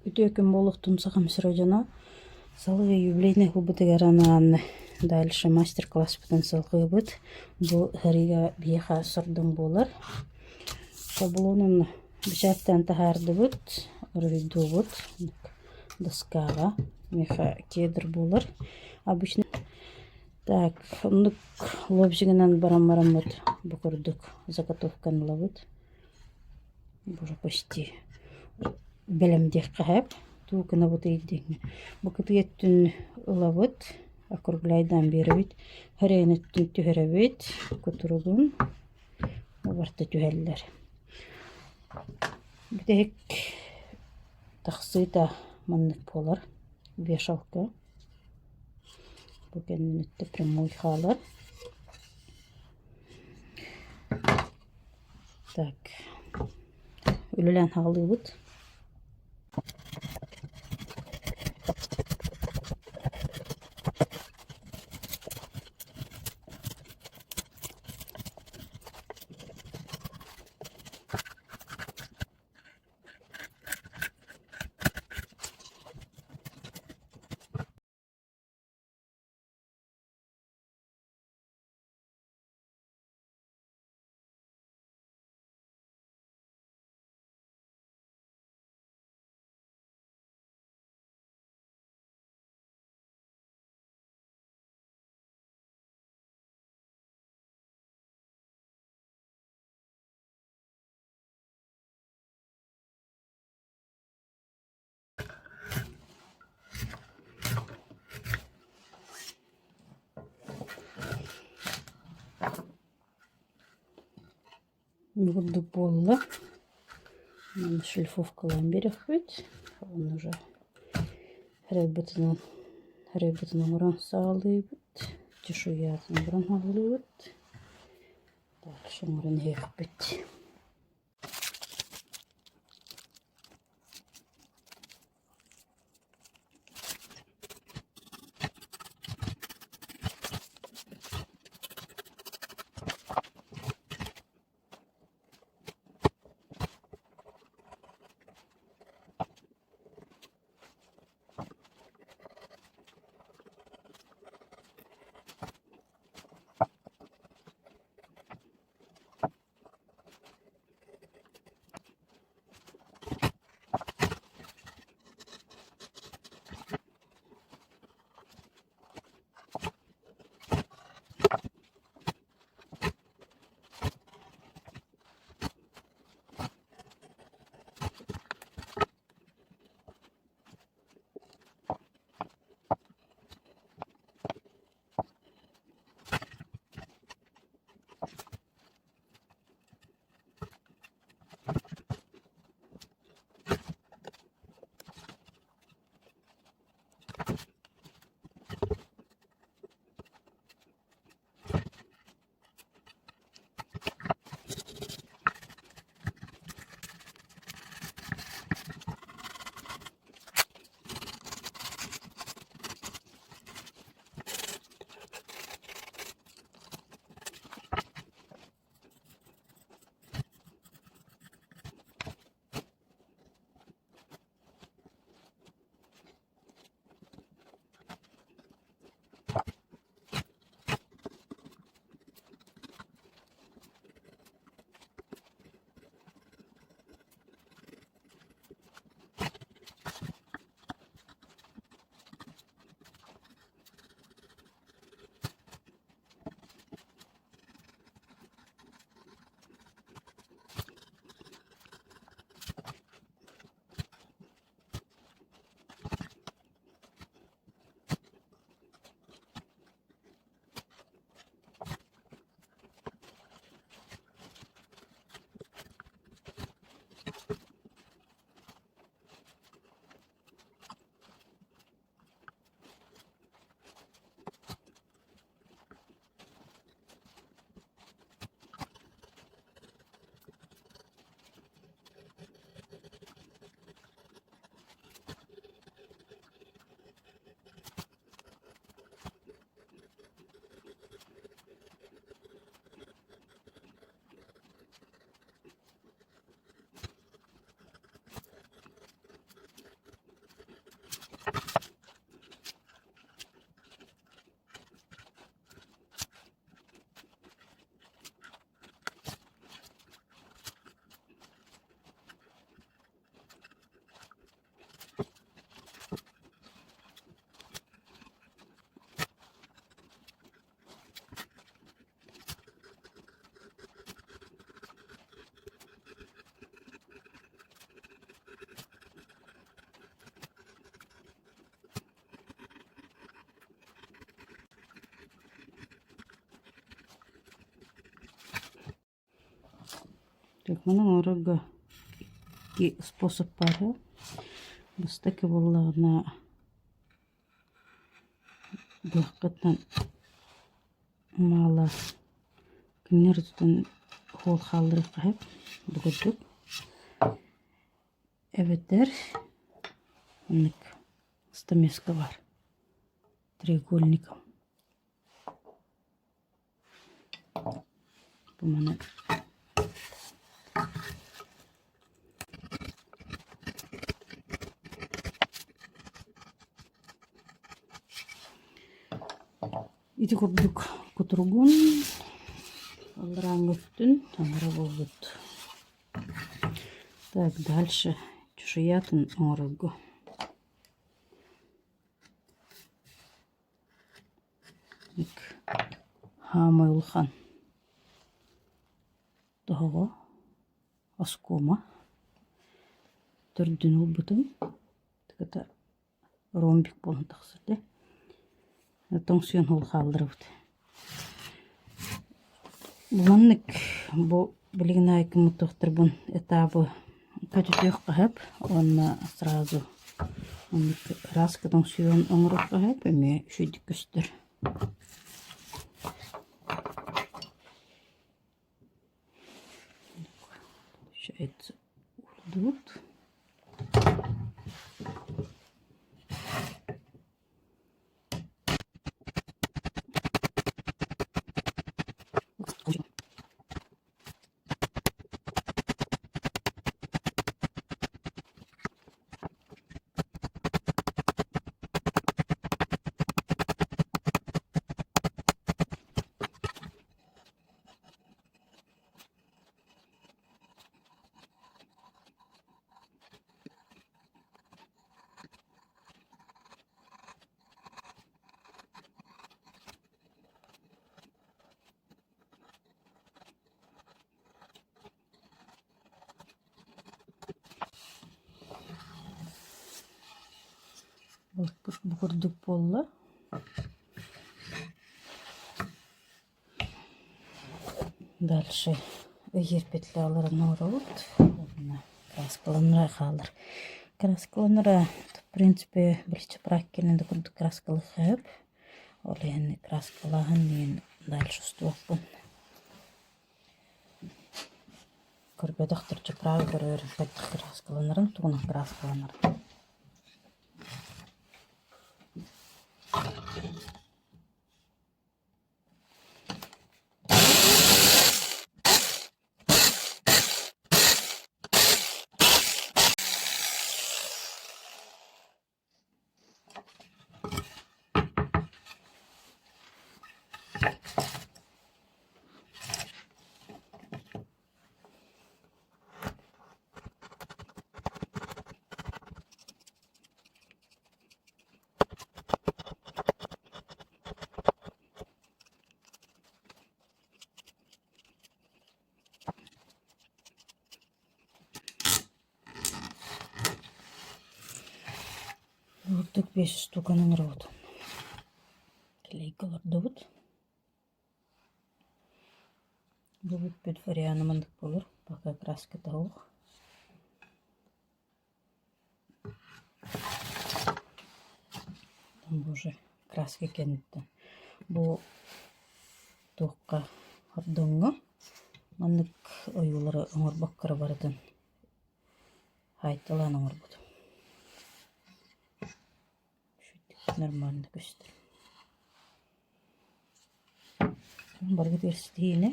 Үтүө күн буолуохтун Сахам сирэ дьоно. Салгыы юбилейнай кулбутугар анаан дальше мастер-класспытын салгыыбыт. Бу ыһарыыга биһиэхэ сордоҥ буолар. Шаблонун бэчээттэн таһаардыбыт, уруһуйдуубут доскаҕа. Миэхэ кедр буолар. Обычно так, оннук лобзигынан баран бараммыт бу курдук заготовканы ылабыт. Бу почти бэлэм диэххэ сөп. Туу гынабытый диэҥҥэ. Бу кытыы өттүн ылабыт, округляйдаан биэрэбит. Хөрөйөн өттүн түһэрэбит, кутуругун барыта түһэллэр. Бүтэһик тахсыыта маннык буолар. Вешалка. Бу кэннин өттө прямой хаалар. Так, үлэлээн хаалыыбыт. Бу курдук буолла. Шлифовкалаан биэриэхпит. Оны уже харайбытынан харайбытын оҥорон саҕалыыбыт. Чешуятын оҥорон саҕалыыбыт. Дальше оҥорон иһиэхпит. Маны оҥорорго икки способ баар Бастакы буоллаҕына быһаххытынан маала күннэр тутан хоол хаалларыахха сөп бу курдук. Эбэтэр маннык стамеска баар треугольником. Бу маны Ити курдук кутуругун алларааҥҥы өттүн таҥара буолбут. Так, дальше чешуятын оҥорорго. Хаамай улахан тоһоҕо оскуома төрдүн ылбытым кыта ромбик буолан тахсар дии тоҥсуйан ол хаалларабыт Маннык бу билигин аайы кыммыттыахтарбын этабы көтүтүөххэ сөп уонна сразу оннук ыраас тоҥсуйан оҥоруохха сөп эмиэ үчүгэйдик көстөр. Получается урдут. Бу курдук буолла. Дальше ыйыыр петляларын оҥоробут уонна краскаланара хаалар. Краскаланара в принципе били чапраккины да курдук краскалыахха сөп. Ол иһин краскалааһын диэн дальше устуохпун. Көрбөтөхтөр чапраагы көрөр хайдах краскаланарын, тугунан краскаланарын. Ордук биэс штуканы оҥоробут. Килийгэ олордубут. Бу бүппүт вариана маннык буолар. Пока краската суох. Боже, краска кэнниттэн бу туохха хордоҥҥо маннык ойуулары оҥорбокко эрэ барытын хаайталаан оҥорбутум. Нормально көстөр. Барыгытыгар ситиһиини.